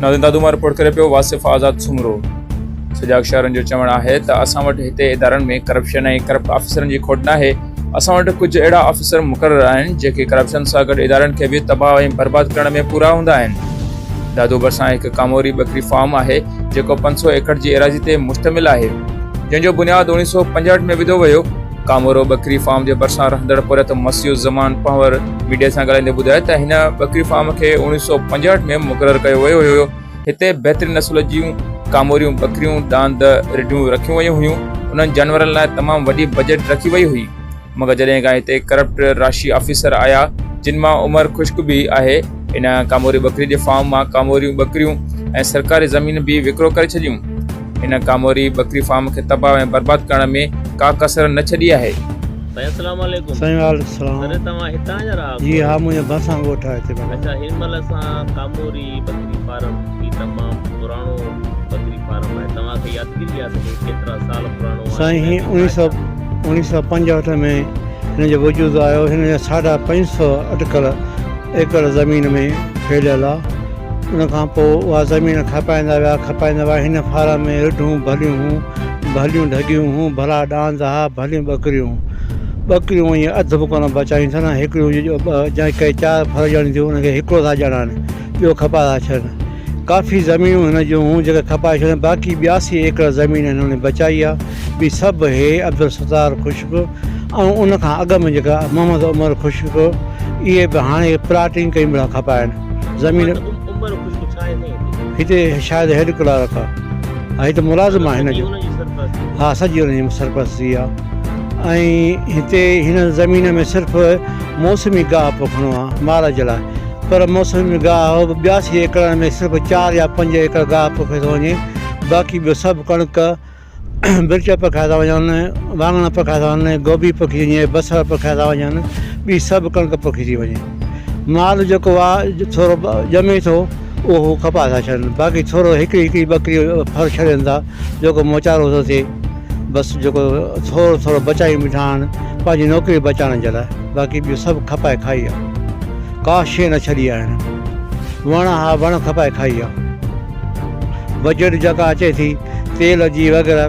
ناظرين دادو مان رپورٽ ڪري پيو واصف آزاد سومرو. سجاڳ شهرين جو چوڻ آهي ته اسان وٽ هتي ادارن ۾ ڪرپشن ۽ ڪرپٽ آفيسرن جي کوٽ ناهي، اسان وٽ ڪجهه اهڙا آفيسر مقرر آهن جيڪي ڪرپشن سان گڏ ادارن کي به تباهه ۽ برباد ڪرڻ ۾ پورا هوندا آهن. دادو ڀرسان هڪ ڪاموري ٻڪري فارم آهي جيڪو 500 ايڪڙ جي ايراضي تي مشتمل آهي جنهن جو بنياد 1965 ۾ وڌو ويو. ڪامورو ٻڪري فارم جي ڀرسان رهندڙ پورهيت مسيح الزمان پنهور ميڊيا سان ڳالهائيندي ٻڌايو ته هن ٻڪري فارم کي 1965 ۾ مقرر ڪيو ويو هيو. هتي بهترين نسل جون ڪاموريون ٻڪريون، ڏاند، رڍون رکيون ويون هيون. انهن جانورن لاء تمام وڏي بجيٽ رکي وئي هئي. مگر جڏهن کان هتي ڪرپٽ راشي آفيسر آيا، جن مان عمر خشڪ به آهي، ان ڪاموري ٻڪري جي فارم مان ڪاموريون ٻڪريون ۽ سرڪاري زمين به وڪرو ڪري ڇڏيون. هن ڪاموري ٻڪري فارم کي تباهه ۽ برباد ڪرڻ ۾ ڪا ڪسر نه ڇڏي آهي. سائين السلام عليڪم. سائين وعليڪم السلام. سر توهان هتان جا رهاڪو جي ها منهنجي ڀرسان ڳوٺ آهي هتي بابا. اڇا هن مهل اسان ڪاموري ٻڪري فارم هي تمام پراڻو ٻڪري فارم آهي توهان کي يادگيري آهي ته هي ڪيترا سال پراڻو آهي. سائين هي 1965 ۾ هن جو وجود آيو هن جا ساڍا پنج سو اٽڪل ايڪڙ زمين ۾ ڦهليل آهي ان کان پوء اها زمين کپائيندا ويا کپائيندا ويا هن فارم ۾ رڍون ڀليون هون ڀليون ڍڳيون هون ڀلا ڏاند ها ڀليون ٻڪريون ٻڪريون ائين اڌ به ڪونه بچايون اٿن هڪڙيون جيڪي چار ڦر ڄڻيون ٿيون ان کي هڪڙو ٿا ڄڻائن ٻيو کپائي ٿا ڇڏن ڪافي زمينون هن جون هون جيڪي کپائي ڇڏن باقي ٻياسي ايڪڙ زمين هنن بچائي آ ٻي سڀ هي عبدالستار خشڪ ۽ ان کان اڳ ۾ جيڪا محمد عمر خشڪ اهي به هاڻي پلاٽنگ ڪئي مڙا کپائن زمين عمر خشڪ ڇا آهي سائين هتي شايد هيڊ ڪلارڪ آ هي ته ملازم آ هن جو ها سڄي ان جي سرپرستي آ ۽ هتي هن زمين ۾ صرف موسمي گاهه پوکڻو آ مال جي لاء پر موسمي گاهه به ٻياسي ايڪڙن ۾ صرف چار يا پنج ايڪڙ گاهه پوکي ٿو وڃي باقي ٻيو سڀ ڪڻڪ مرچ پکايا ٿا وڃن، واڱڻ پکايا ٿا وڃن، گوبي پکي ٿي وڃي، بصر پکايا ٿا وڃن، ٻي سڀ ڪڻڪ پکي ٿي وڃي. مال جيڪو آ ٿورو ڄمي ٿو اهو هو کپائي ٿا ڇڏن، باقي ٿورو هڪڙي هڪڙي ٻڪري ڦر ڇڏين ٿا جيڪو موچارو ٿو ٿئي بس جيڪو ٿورو ٿورو بچائي بيٺا آهن پنهنجي نوڪري بچائڻ جي لاء باقي ٻيو سڀ کپائي کائي ويا ڪا شيء نه ڇڏي آهي هنن وڻ ها وڻ کپائي کائي ويا بجيٽ جيڪا اچي ٿي تيل جي وغيره.